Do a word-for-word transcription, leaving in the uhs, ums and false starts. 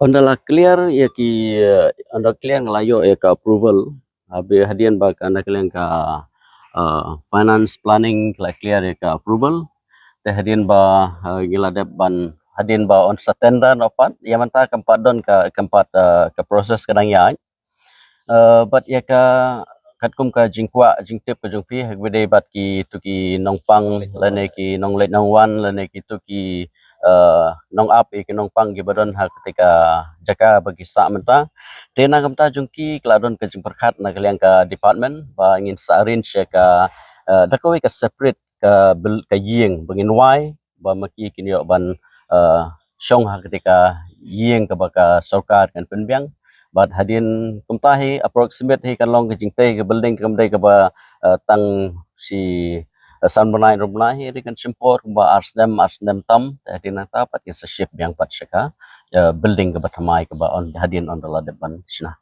Ynda la clear ïa ki, eh, ynda clear nga la ïoh ïa ka approval. Haba hadien ba ka na ka liang ka, eh, finance planning ka la clear ïa ka approval. Te hadien ba, eh, ngi la dep ban hadien ba yn sa tender noh pat, ïa mynta kam pat don ka, kam pat, eh, ka process ka dang ïaid. Eh, bad ïa ka katkum ka jingkwah jingtip ka jong phi ha kaba ïadei bad kitu ki nongpang lane ki nongleit nongwan lane kitu ki, eh, nongap ïa ki nongpang kiba don ha katei ka jaka ba ki sah mynta. Te na ka bynta jong ki ka la don ka jingpyrkhat na ka liang ka department ba ngin sa arrange ïa ka, eh, da kawei ka separate ka bil-, ka ïing ba ngin wai ba ma ki kin ïoh ban, eh, shong ha katei ka ïing kaba ka sorkar kan pynbiang. Bad hadien kumta hi approximate hi kan long ka jingtei ka building kam dei kaba, eh, tang shi, eh, san bnai, hynriew bnai hi, ri kan shim por kumba ar snem, ar snem tam. Te hadien nangta pat kin sa shift biang pat sha ka, eh, building kaba thymmai kaba yn hadien ynda la dep ban shna.